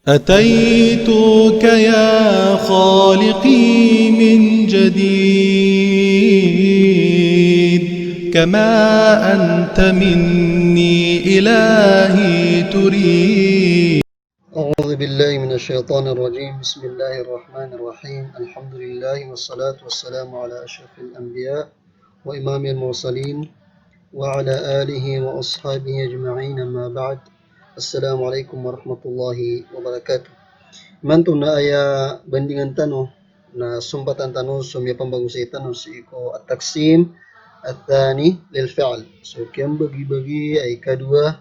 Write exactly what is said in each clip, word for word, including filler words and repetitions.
أتيتك يا خالقي من جديد، كما أنت مني إلهي تريد. أعوذ بالله من الشيطان الرجيم. بسم الله الرحمن الرحيم. الحمد لله والصلاة والسلام على أشرف الأنبياء وإمام المرسلين وعلى آله وأصحابه أجمعين، أما بعد. السلام عليكم ورحمة الله وبركاته. Imanto na aya bandingan tano na sompatan tano so miyapambagosay tano sii ko at-taqsim ath-thani lil fi'l. So kiyambagibagi a ikadowa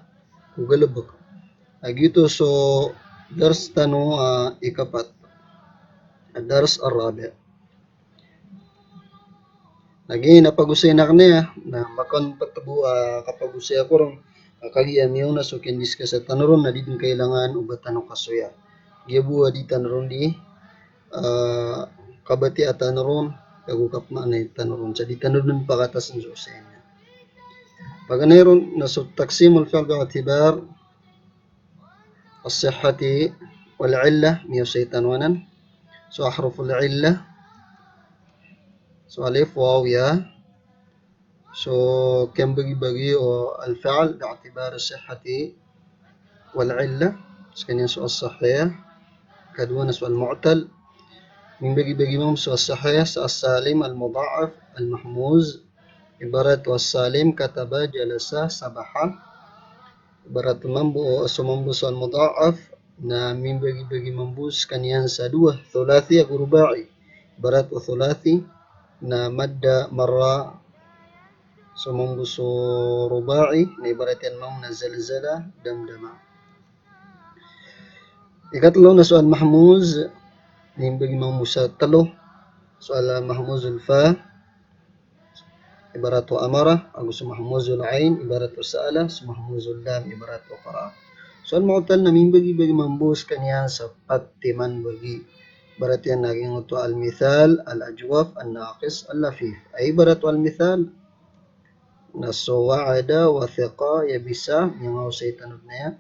ko galebek. Lagid oto so dars tano a ikapat. Ad-dars ar-rabi'. Lagid na pagosayn akn aya, na makaon ptbo a kapagosay ako ron. Kagiya miyaona so kinidiscuss tano ron na di dn kailangan o ba tano kasoya. Giya bo a di tano ron di, ah, kabatiya tano ron, ago kapmaanay tano ron. Sa di tano dn pakatasin so osayan iyan. Paganay ron na so taqsimul fi'l bi'tibar as-sihhati wal illah, miyaosay tano anan. So ahruful illah, so alif, waw, ya. So kiyambagibagi o al-fi'l bi'tibar as-sihhati wal illah. Skaniyan so as-sahih. Kadowa na so al-mu'tal. Mimbagibagi mambo so as-sahih, so as-salim, al-mudha'af, al-mahmuz. Ibarat o as-salim, kataba, jalasa, sabaha. Ibarat mambo, so mambo so al-mudha'af, na mimbagibagi mambo skaniyan sa dowa, thulathi ago ruba'i. Ibarat o thulathi, na madda, marra. So mambo so ruba'i, na ibarat iyan mambo na zalzala, damdama. Ikatlo na so al-mahmuz, mimbagi mambo sa tlo. So al-mahmuzul fa, ibarat o amara, ago so mahmuzul ain, ibarat o sa'ala, so mahmuzul lam, ibarat o qara'a. So al-mu'tal na mimbagibagi mambo skaniyan sa pat timan bagi. Ibarat iyan na giyangkoto al-mithal, al-ajwaf, an-naqis, al-lafif. Ay ibarat o al-mithal, na so wa'ada, wathiqa, yabisa, miyangaosay tano dn aya.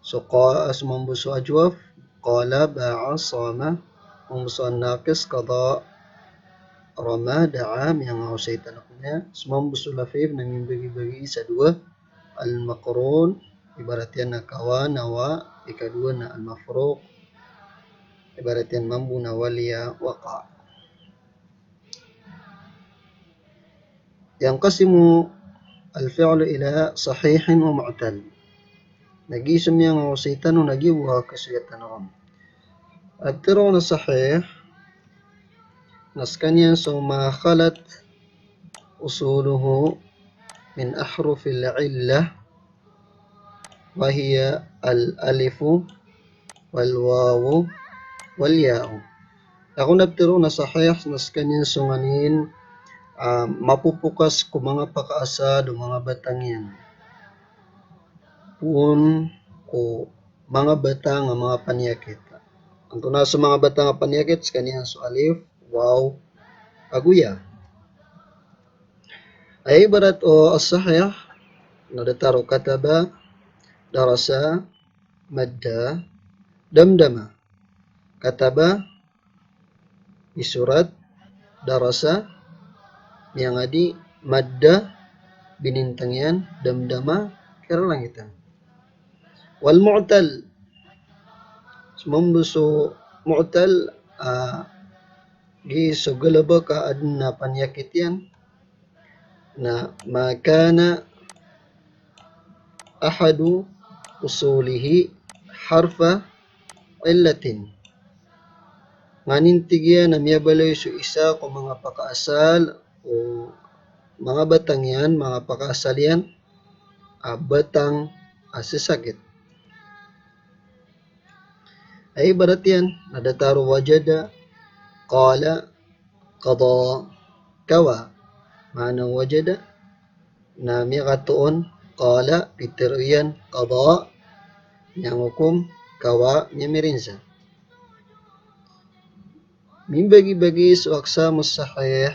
So qa-, so mambo so ajwaf, qala, ba'a, sama, mambo so an-naqis, qada, rama, da'a, miyangaosay tano dn aya. So mambo so lafif na mimbagibagi sa dowa, al-maqrun, ibarat iyan na kawa, nawa, ikadowa na al-mafruq, ibarat iyan mambo na waliya, waqa. Yanqasimu al-fi'lu ila sahihin wa mu'tal. Na giya so miyangaosay tano na giya bo a kasoya tano ron. Pitharo na sahih, na skaniyan so ma khalat usuluhu min ahrufil illah, wa hiya al-alifu wal wawu wal ya'u. Ako na pitharo na sahih na skaniyan so nganin, ah, mapopokas ko manga pakaasal o manga batang iyan. Poon ko manga batang a manga paniyakit. Antonaa so manga batang a paniyakit, skaniyan so alif, waw, ago ya. Ay ibarat o as-sahih, na datar o kataba, darasa, madda, damdama. Kataba, isurat, darasa, miyangadi, madda, binintang iyan, damdama, kiralangitan. Wal mu'tal, so mambo so mu'tal, ah, giya so galebek a adn a paniyakit iyan, na ma kana ahadu usulihi harfa illatin. Nganin tig iyan a miyabaloy so isa ko manga pakaasal o manga batang iyan, manga pakaasal iyan, a batang a sasakit. Ay ibarat iyan, na datar o wajada, qala, qada, kawa. Maana wajada, na miyakatoon, qala, pitharo iyan, qada, miyangokom, kawa, miyamirinsa. Mimbagi-bagi so aqsamus sahih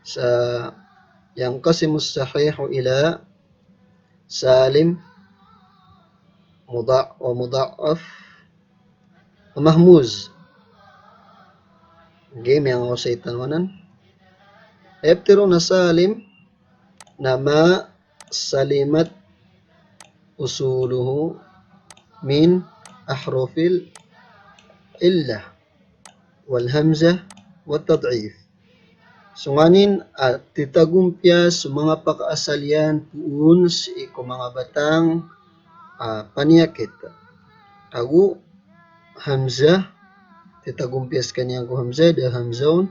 sa yanqasimus sahihu ila salim, muda-, wa mudha'af, wa mahmuz. Ogaid miyangaosay tano anan. Aya pitharo on a salim na ma salimat usuluhu min ahrufil illah wal hamzah wat tad'if. So nganin a titagompiya so manga pakaasal iyan poon sii ko manga batang a paniyakit. Ago hamzah, titagompiya skaniyan ko hamzah, da a hamzah on,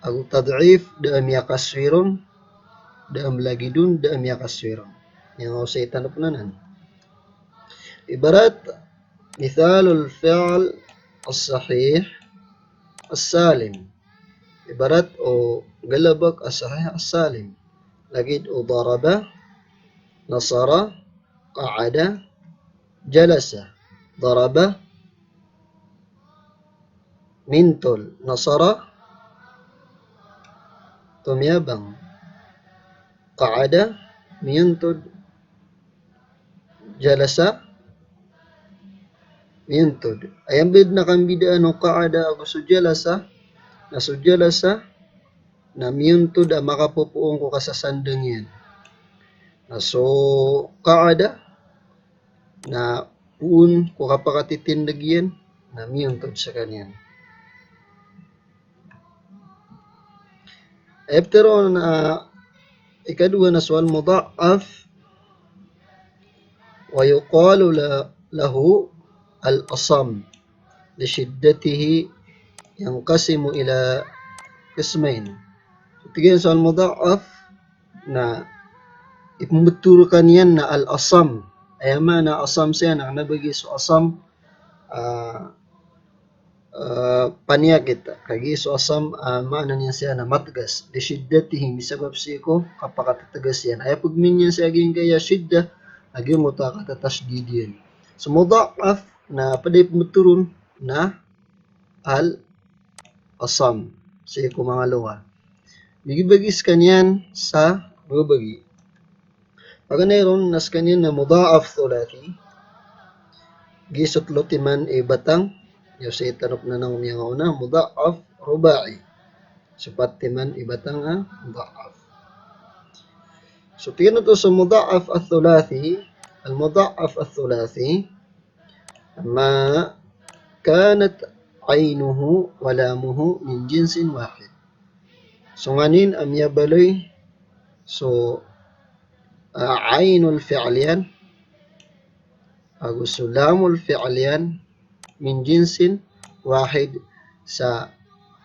ago tad'if, da a miyakaswi ron, da a malagid on, da a miyakaswi ron. Miyangaosay tano pn anan. Ibarat, mithalul fi'l as-sahih as-salim. Ibarat o galbk a sahih as-salim. Lagid o daraba, nasara, qa'ada, jalasa. Daraba, mintol. Nasara, tomiyabang. Qa'ada, miyontod. Jalasa, miyontod. Aya mbid na kambidaan o qa'ada ago so jalasa, na so jalasa na miyontod a makapopoon ko kasasandng iyan. Na so qa'ada na poon ko kapakatitindg iyan na miyontod skaniyan. Aya pitharo on a ikadowa na so al-mudha'af, wa yuqalu la-, lahu al-asam, li shiddatihi yanqasimu ila qismayn. So tig iyan so al-mudha'af na ipmbtho rkaniyan na al-asam. Aya maana asam siyan na kna ba giya so asam, ah, ah, paniyakit. Kagiya so asam, ah, maana niyan siyan na matgas. Li shiddatihi, misabap sii ko kapakatgas iyan. Aya pagmin iyan sa giyangkaya shiddah, lagid o mutakatashdid iyan. So mudha'af na pd a ipmbtho ron na al-asam sii ko manga lugha. Bigibagi skaniyan sa babagi. Paganay ron na skaniyan na mudha'af thulathi. Giya so tlo timan i batang, giya so itaroon tano miyangaona, mudha'af ruba'i. So pat timan i batang a mudha'af. So tig iyan oto so mudha'af ath-thulathi, al-mudha'af ath-thulathi, ma kanat aynuhu wa lamuhu min jinsin wahid. So nganin a miyabaloy so, ah, aynul fi'l iyan ago so lamul fi'l iyan min jinsin wahid, sa,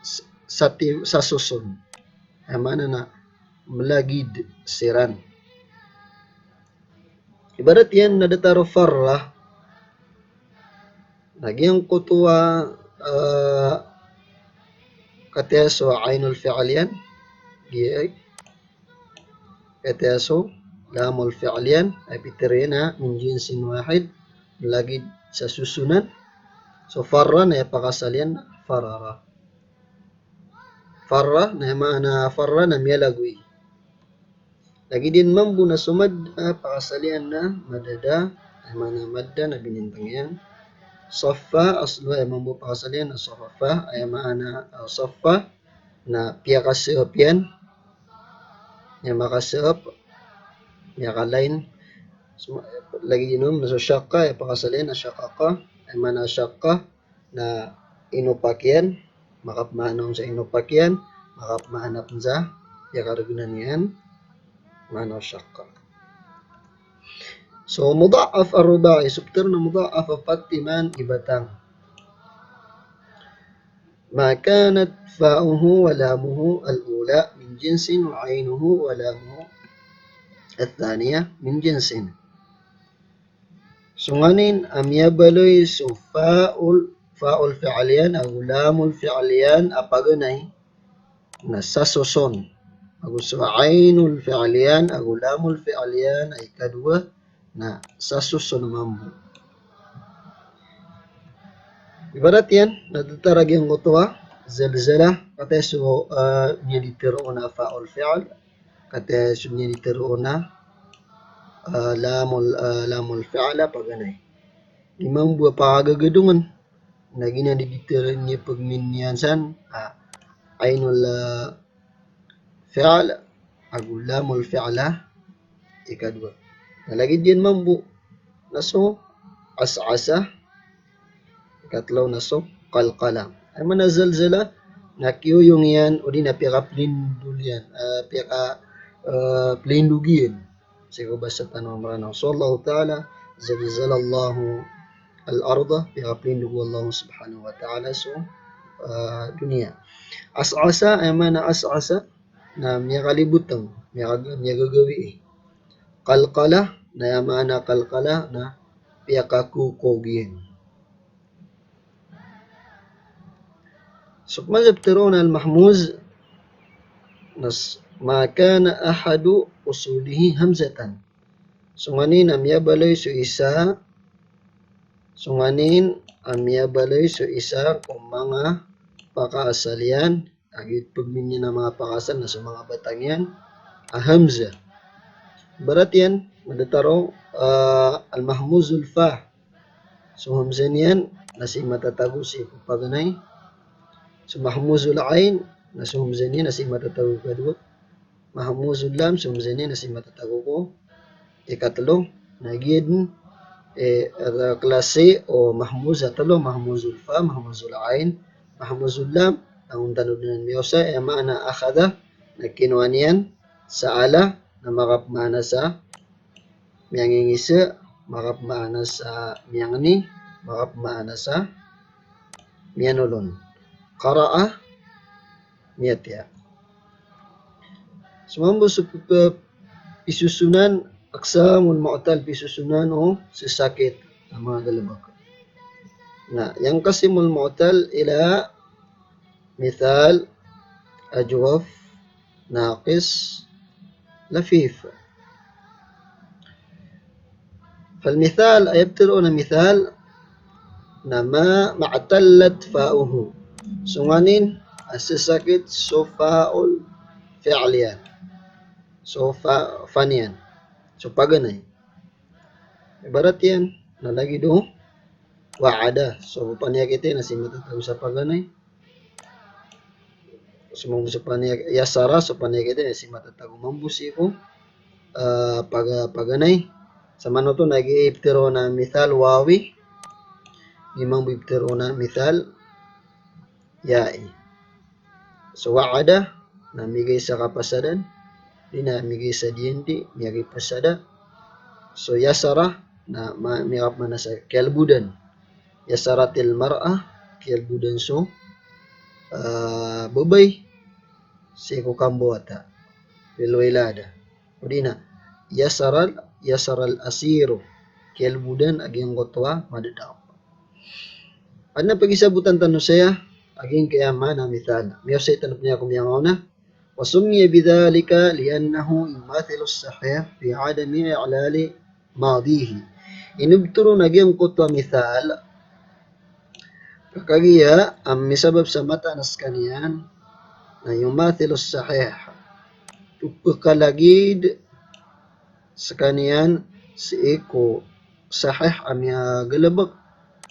sa, sa ti-, sa soson. Aya maana na malagid siran. Ibarat iyan na datar o farra, na giyangkoto a, ah, katii so aynul fi'l iyan, giya, katii so lamul fi'l iyan, aya pitharo iyan a min jinsin wahid, malagid sa sosonan. So farra na aya pakaasal iyan na farara. Farra, na aya maana farra na miyalagoy. Lagid iyan mambo na so madda, pakaasal iyan na madada, aya maana madda na binintang iyan. Saffa, aslo aya mambo pakaasal iyan na safafa, aya maana, ah, saffa na piyakasaap iyan. Aya makasaap, miyakalain. So, lagid iyan mambo na so shaqqa, aya pakaasal iyan na shaqaqa, aya maana shaqqa na inopak iyan, makapmaana on sa inopak iyan, makapmaana pn sa piyakargnan iyan, maana o shaqqa. So, mudha'af ar-ruba'i, so pitharo on a mudha'af a pat timan i batang. Ma kanat fa'uhu wa lamuhu al-ula min jinsin wa aynuhu wa lamuhu ath-thaniya min jinsin. So nganin a miyabaloy so fa'ul, fa'ul fi'l iyan ago lamul fi'l iyan a paganay na sa soson. Ago so aynul fi'l iyan ago lamul fi'l iyan a ikadowa na sa soson mambo. Ibarat iyan na datar a giyangkoto a zalzala, katii so, ah, niyan di tharoon a fa'ul fi'l, katii so niyan di tharoon a, ah, lamul, ah, lamul fi'l a paganay. di mambo a pakagagadongan. Na giyanan i di tharoon iyan pagminniyan san, ah, ainul, ah, fi'l, ago lamul fi'l a ikadowa. Na lagid iyan mambo na so as'asa, ikatlo na so qalqala. Aya maana zalzala, na kiyoyong iyan, odi na piyakaplindol iyan, ah, piyaka, ah, plindog iyan. Sii ko basa tano a Mranaw. So Allahu Ta'ala, zalzalallahu al-arda, piyakaplindog o Allah subhanahu wa ta'ala so, ah, doniya. As'asa, aya maana as'asa, na miyakalibotang, miyaka-, miyagagawii. Qalqala, na aya maana qalqala, na piyakakokog iyan. So pman sa pitharo on a al-mahmuz, na s-, ma kana ahadu usulihi hamzatan. So nganin a miyabaloy so isa, so nganin a miyabaloy so isa ko manga pakaasal iyan, a giyoto pagminniyan a manga pakaasal na so manga batang iyan a hamza. Ibarat iyan, mada taro, ah, al-mahmuzul fa. So hamza niyan na sii matatago sii ko paganay. So mahmuzul ain, na so hamza niyan na sii matatago ko ikadowa. Mahmuzul lam, so hamza niyan na sii matatago ko ikatlo. Na giyanan, eh, klasi o mahmuz a tlo, mahmuzul fa, mahmuzul ain, mahmuzul lam, na ontan o dn anan miyaosay, aya maana akhadha, na kinowa niyan, sa'ala, na makapmaana sa miyangingisa, makapmaana sa miyangni, makapmaana sa miyanolon. Qara'a, miyatiya. So mambo so p-, p-, pisosonan, aqsamul mu'tal, pisosonan o sasakit a manga galbk. Na, yanqasimul mu'tal ila mithal, ajwaf, naqis, lafif. Fal mithal, aya pitharo on a mithal, na ma, ma'tallat fa'uhu. So nganin a sasakit so fa'ul fi'l iyan. So fa, fa niyan. So paganay. Ibarat iyan, na lagid o wa'ada. So paniyakit iyan na sii matatago sa paganay. So mambo so paniyak-, yasara, so paniyakit iyan na sii matatago mambo sii ko, ah, paga-, paganay. Samanoto na giya i pitharo on a mithal wawi, giya mambo i pitharo on a mithal ya'i. So wa'ada, na migay sa kapasadan, di na migay sa diyandi, miyagay pasada. So yasara, na ma-, miyakapmaana sa kiyalbodan. Yasaratil mar'a, kiyalbodan so, ah, babay, sii ko kambawata, fil wilada. Odi na, yasaral, yasaral asiru, kiyalbodan a giyangkoto a madadaw. Adn a pagisabotan tano saya a giyangkaya maana mithal. Miyaosay tano pn iyan ko miyangaona. Wa summiya bidhalika li'annahu yumathilu as-sahih fi 'adami i'lali madihi. Inibtho ron a giyangkoto a mithal, ka kagiya a misabap sa mataan a skaniyan na yumathilu as-sahih. Pphkalagid skaniyan sii ko sahih a miyagalbk,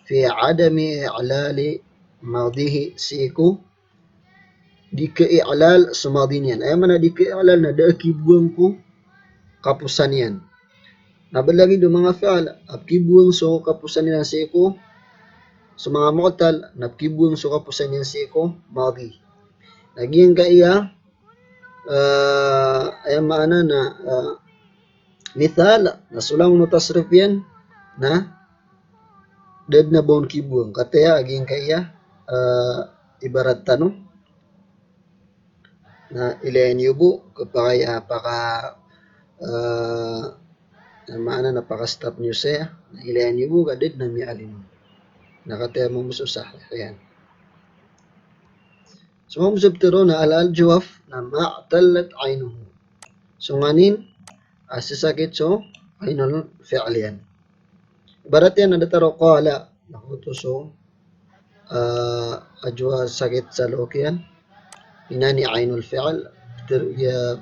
fi 'adami i'lali madihi, sii ko di kai'lal so madi niyan. Aya maana di kai'lal na da a kibowang ko kaposan iyan. Na ba lagid o manga fi'l a pkibowang so kaposan iyan sii ko, so manga mu'tal, na pkibowang so kaposan iyan sii ko madi. Na giyangkaya, ah, aya maana na, ah, mithal, na so langon o tasrif iyan na da dn a ba on kibowang. Kataya a giyangkaya, ah, ibarat tano na ilaya niyo bo, kapakay, ah, paka, ah, maana na pakastop niyo saya, na ilaya niyo bo ka da dn a miyaalim. Na kataya mambo so sahih iyan. So mambo so pitharo on a al-ajwaf na ma'tallat aynuhu. So nganin a sasakit so ainul fi'l iyan. Ibarat iyan na da taro qala, na oto so, ah, ajwa sakit sa look iyan. Inani ainul fi'l, ter-, iya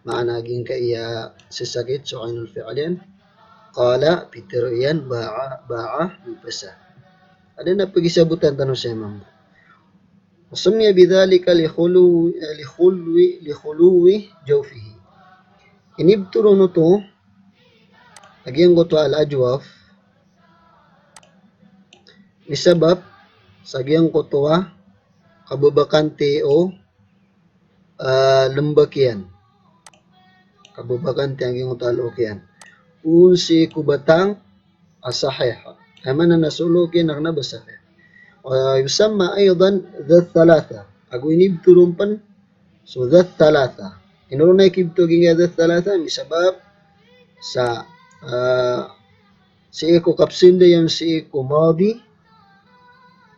maana giyangkaya sasakit so ainul fi'l iyan. Qala, pitharo iyan, ba'a, ba'a, mipasa. Aden a pagisabotan tano siya mambo. Summiya bidhalika li khuluwi, li khuluwi, li khuluwi jawfihi. Inibtoro on oto a giyangkoto a al-ajwaf, misabap sa giyangkoto a kababakante o, ah, lmbak iyan. Kababakante a giyangkoto a look iyan. On sii ko batang a sahih. Aya maana na so look iyan na kna ba sahih. Wa yusamma aydan dha thalatha. Ago inibtoro on pen so dha thalatha. Ino ron i kibtho giyangkai a dha thalatha, misabap sa, ah, sii ko kapsinda iyan sii ko madi,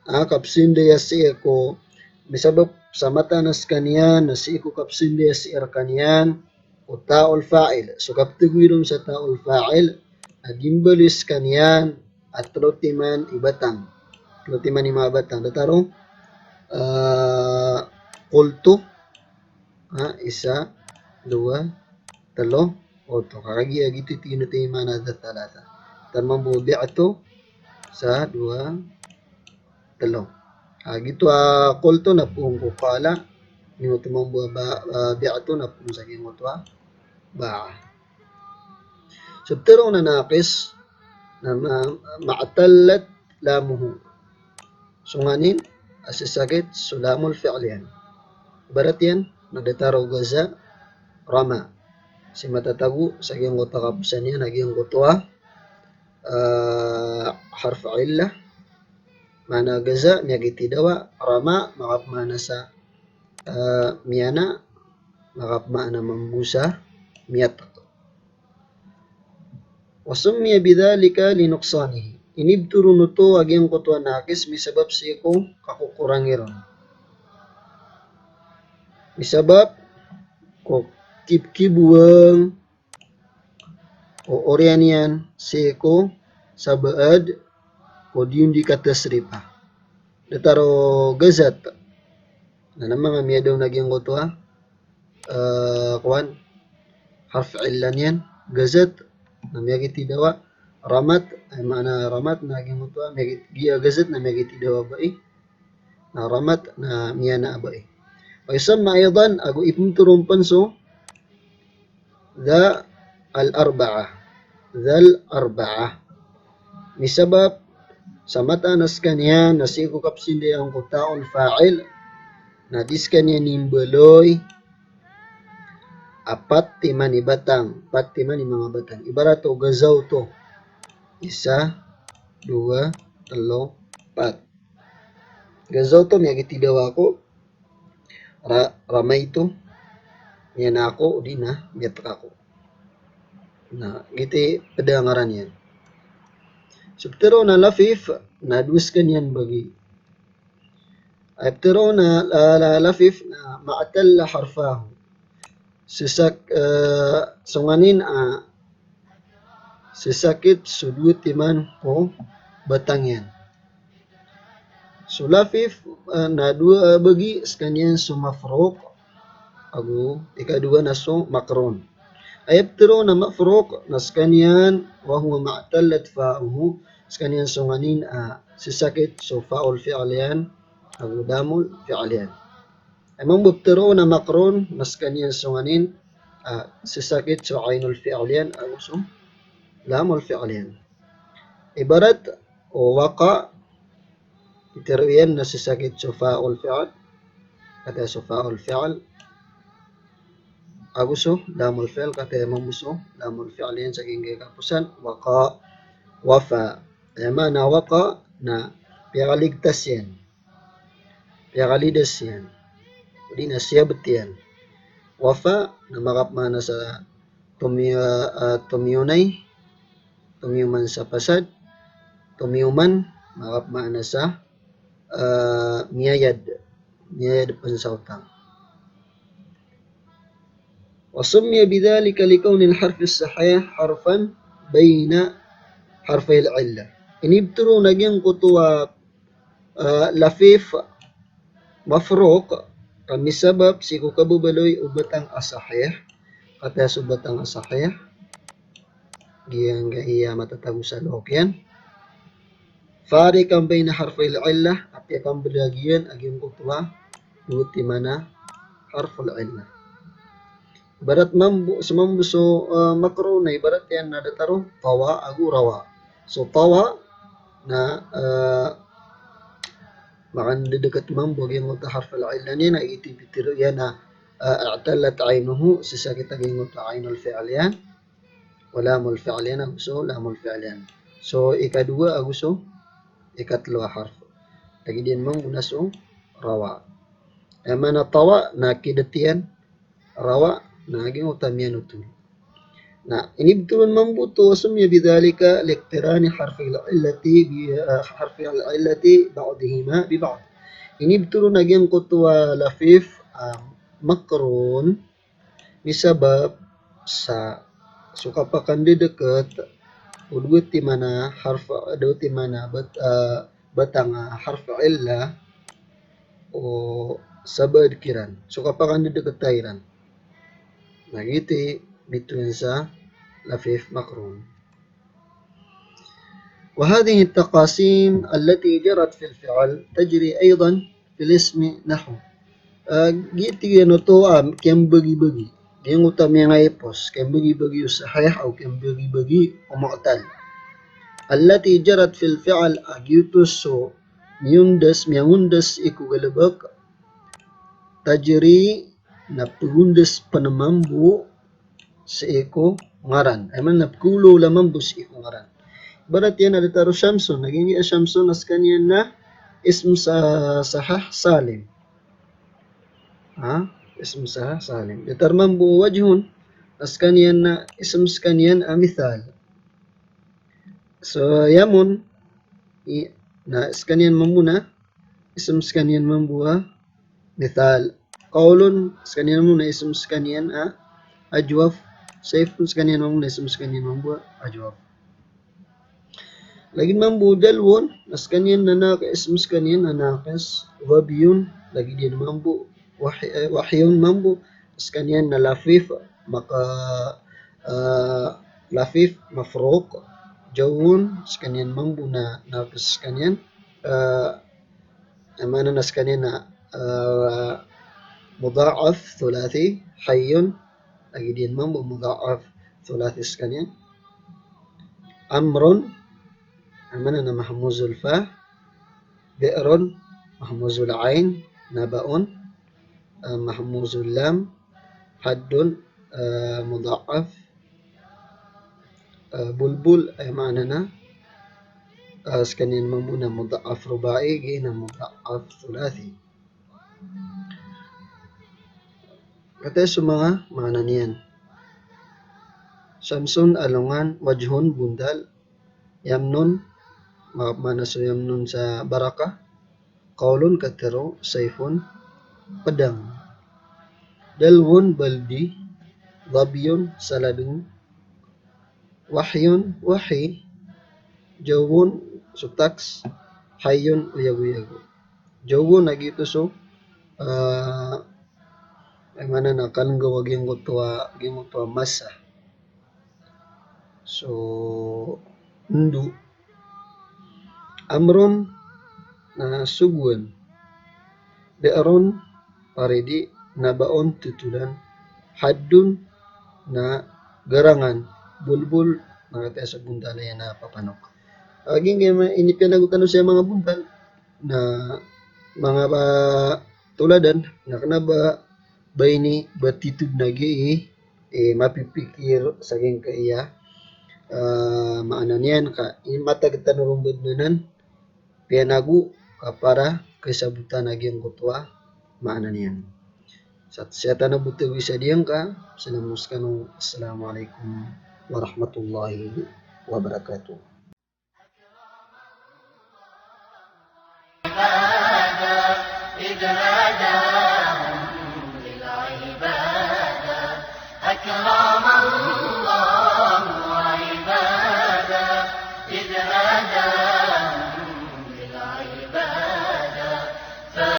ah, kapsinda iyan sii ko, misabap sa mataan a skaniyan na sii ko kapsinda iyan sii rkaniyan ko ta'ul fa'il. So kapthagowi ron sa ta'ul fa'il na gimbaloy skaniyan a tlo timan i batang. Tlo timan i manga batang. Datar o, ah, qultu, ah, isa, dowa, tlo, oto. Kagiya giyoto i tig iyan a maana a dha thalatha. Datar mambo bi'tu, isa, dowa, tlo. Ah, giyoto a qultu na poon ko qala, giyoto mambo a ba, ah, bi'tu na poon sa giyangkoto a ba'a. So pitharo on a naqis na ma, ma'tallat lamuhu. So nganin a sisakit so lamul fi'l iyan. Ibarat iyan na datar o gaza, rama. Sii matatago sa giyangkoto a kaposan iyan a giyangkoto a, ah, harf illah. Maana gaza, miyagitidawa, rama, makapmaana sa, ah, miyana, makapmaana mambo sa miyatk. Wa summiya bidhalika li nuqsanihi. Inibtoro on oto a giyangkoto a naqis misabap sii ko kakokorangi ron. Misabap ko kibkiboang o oriyan iyan sii ko sabaad ko di on di katasripa. Datar o gazat. Na, na manga miyadaw na giyangkoto a, eh, kowan, harf illah niyan, gazat, na miyagitidawa, ramat, aya maana ramat na giyangkoto a, miyagit, giya gazat na miyagitidawa bai, na ramat na miyana bai. Wa yusamma aydan, ago ipmtoro on pen so, dha al-arba'ah. Dhal arba'ah. Misabap sa mataan a skaniyan na sii ko kapsinda iyan ko ta'ul fa'il, na di skaniyan imbaloy a pat timan i batang, pat timan i manga batang. Ibarat o gazawtu. Isa, dowa, tlo, pat. Gazawtu, miyagitidawa ako. Ra-, ramaytu, miyana ako, odi na miyatk ako. Na giyoto i pd a ngaran iyan. So pitharo on a lafif na dowa skaniyan bagi. Aya pitharo on a, a, a lafif na ma'talla harfahu. Sisak-, eh, so nganin a sisakit so dowa timan ko batang iyan. So lafif, eh, na dowa, eh, bagi, skaniyan so mafruq ago ikadowa na so maqrun. Aya pitharo on a mafruq na skaniyan wa huwa ma'tallat fa'uhu, skaniyan so nganin a sisakit so fa'ul fi'l iyan ago lamul fi'l iyan. Aya mambo pitharo on a maqrun na skaniyan so nganin a sisakit so ainul fi'l iyan ago so lamul fi'l iyan. Ibarat o waqa, pitharo iyan na sisakit so fa'ul fi'l, kataya so fa'ul fi'l ago so lamul fi'l, kataya mambo so lamul fi'l iyan sa giyangkai a kaposan, waqa, wafa. Aya maana waqa na piyakaligtas iyan. Piyakalidas iyan. Odi na siyabt iyan. Wafa na makapmaana sa tomiyo-, ah, tomiyonay, tomiyoman sa pasad, tomiyoman makapmaana sa, ah, miyayad, miyayad pen sa otang. Wa summiya bidhalika likawnil harfis sahih harfan bayna harfayil illah. Inibtoro on a giyangkoto a ah, lafif mafruq, ka misabap sii ko kababaloy o batang a sahih, kataya so batang a sahih, giyangkaya matatago sa lokiyan. Fariqan baina harfil illah, a piyakambedagn iyan a giyangkoto a dowa timan a harful illah. Ibarat mambo, so mambo so, eh, maqrun na ibarat iyan na datar o tawa ago rawa. So tawa na, eh, makandedeket mambo a giyangkoto a harful illah niyan na giyoto i pitharo iyan a, eh, i'tallat aynuhu, sii sakit a giyangkoto a aynul fi'l iyan. Wa lamul fi'l iyan ago so lamul fi'l iyan. So ikadowa ago so ikatlo a harf. Lagid iyan mambo na so rawa. Aya maana tawa na kidat iyan, rawa na giyangkoto a miyanotol. Na inibtol on mambo oto, wa summiya bidhalika liqtirani harfil illati bi, eh, harfil illati ba'dihima bi ba'd. Inibtol on a giyangkoto a lafif, ah, maqrun, misabap sa so kapakandedeket o dowa timan a harf, dowa timan a bat-, ah, batang a harf illah o sabaad kiran. So kapakandedeket iran. Na giyoto i bitowan sa lafif maqrun. Wa hadhihi at-taqasim allati jarat fil fi'l tajri aydan fil ismi nahwu. Ah, giyoto i giyangkoto a kiyambagibagi. Giyangkoto a miyangaipos, kiyambagibagi o sahih ago kiyambagibagi o mu'tal. Allati jarat fil fi'l, a giyoto so miyondas, miyangondas sii ko galebek. Tajri, na pegondas pen mambo sii ko ngaran. Aya maana na pekeolawla mambo sii ko ngaran. Ibarat iyan a datar o Shamsun, lagid iyan a Shamsun na sekaniyan na ism sa-, sahih salim. Ha? Ism sahih salim. Datar mambo o Wajhun, na sekaniyan na ism sekaniyan a mithal. So Yamun, i-, na sekaniyan mambo na ism sekaniyan mambo a mithal. Qawlun, sekaniyan mambo na ism sekaniyan a ajwaf. Sayfun, sekaniyan mambo na ism sekaniyan mambo a ajwaf. Lagid mambo o Dalwun, na sekaniyan na naqis, ism sekaniyan na naqis. Dhabyun, lagid iyan mambo. Wahy-, eh, Wahyun mambo, sekaniyan na lafif, maka, eh, lafif mafruq. Jawwun, sekaniyan mambo na naqis sekaniyan. Eh, Aya maana na sekaniyan na, eh, mudha'af thulathi. Hayyun, lagid iyan mambo mudha'af thulathi sekaniyan. Amrun, aya maana na mahmuzul fa. Bi'run, mahmuzul ain. Naba'un, eh, mahmuzul lam. Haddun, eh, mudha'af. Eh, bulbul, aya maana na, eh, sekaniyan mambo na mudha'af ruba'i, giya na mudha'af thulathi. Kataya so manga maana niyan. Shamsun, alongan. Wajhun, bontal. Yamnun, ma-, maana so Yamnun sa barakah. Qawlun, katharo. Sayfun, pedang. Dalwun, baldi. Dhabyun, saladong. Wahyun, wahi. Jawwun, so tax. Hayyun, oyagoyag. Jawwun, lagid oto so, eh, aya maana na kalenggaw a giyangkoto a, giyangkoto a masa. So, endo. Amrun, na sogoan. Bi'run, paridi. Naba'un, totolan. Haddun, na garangan. Bulbul, na kataya so bontal iyan a papanok. Lagid iyan ma-, inipiyanago tano sa manga bontal na manga ba toladan, na kena ba, ba ini, ba titod na giya i, eh, mapipikir sa giyangkaya, eh, maana niyan ka, i matag tano ron badn anan, piyanago ka para kisabotan a giyangkoto a maana niyan. Sa, sa tano bo tagi sa diyangka, sa namo sekano, assalamu alaikum warahmatullahi wabarakatuh.